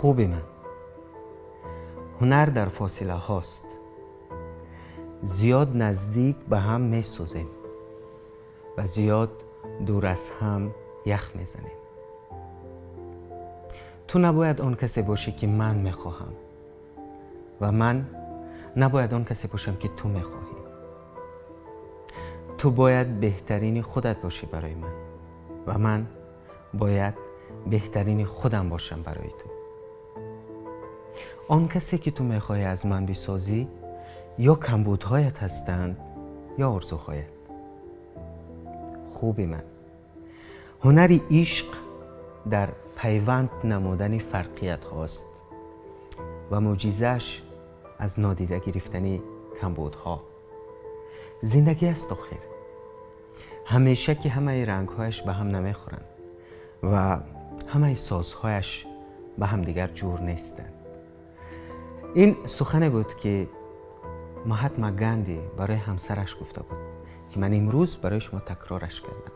Хуби ман, ҳунар дар фосила ҳост. Зиёд наздик ба ҳам месӯзем ва зиёд дур аз ҳам ях мезанем. Ту набояд он касе бошӣ, ки ман мехоҳам, ва ман набояд он касе бошам, ки ту мехоҳӣ. Ту бояд беҳтарини худат бошӣ барои ман ва ман бояд беҳтарини худам бошам барои ту. Он касе, ки ту мехоҳӣ аз ман бисозӣ, ё камбудҳоят ҳастанд, ё орзуҳоят. Хуби ман, ҳунари ишқ дар пайванд намудани фарқиятҳост ва мӯъҷизааш аз нодида гирифтани камбудҳо. Зиндагӣ аст охир. Ҳамеша ки ҳамаи рангҳояш ба ҳам намехӯранд ва ҳамаи созҳояш ба ҳамдигар ҷур нестанд. Ин сухане буд, ки Маҳатма Ганди барои ҳамсараш гуфта буд, ки ман имрӯз барои шумо такрораш кардам.